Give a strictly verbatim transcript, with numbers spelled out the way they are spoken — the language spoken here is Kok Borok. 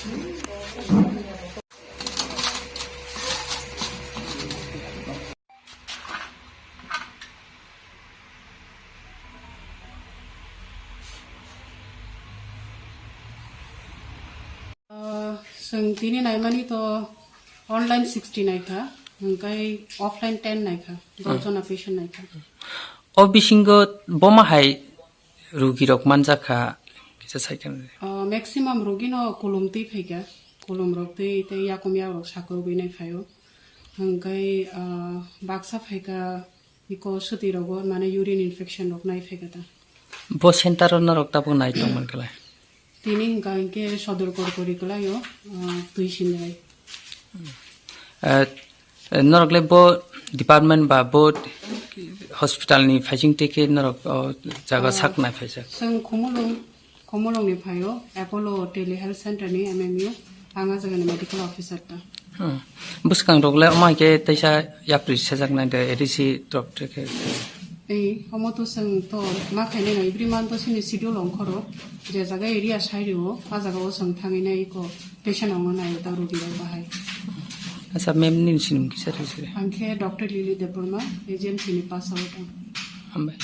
Ah, chwng tini naimani to online sixty naikha, hwnkhe offline ten naikha, Hmm. dosh jona patient naikha. O bisingo boma hai rugirok manjakha, kisa saikha. Ah, maximum rugino kulum twi phaikha, kulum rok twi tei yakum yak rok sakrugwi nai phaio. Hwnkhe, ah, baksa phaikha iko suti rogo, mane urine infection rok nai phaikha ta. Bo center o norok tabuk nai tongmani khlai? Tini hwnkha hinkhe sodor korkori kwlaio, ah, twi sinai. Eh, eh, norok le bo department ba bo hospital ni phaising twi khe norok o jaga Ah, sak nai phaijak? Chwng Khumulwng, Khumulwng ni phaio, Apollo Telehealth Center ni M M U, ang a jaga ni medical officer ta. Hmm. Bwskang rok le omo hai khe teisa yapri sejak nai de, A D C drop te khe. Ei, omo to chwng to ma khainai no, every month to chini schedule ongkhoro, je jaga area sai rio, a jaga o chwng thangwi nai iko patient ongno nai ta rugi rok bahai. Acha, ma'am, nini sinimung kisa rw siri. Ang khe Doctor Lily Debbarma, A G M C ni pass out ang. Hambai.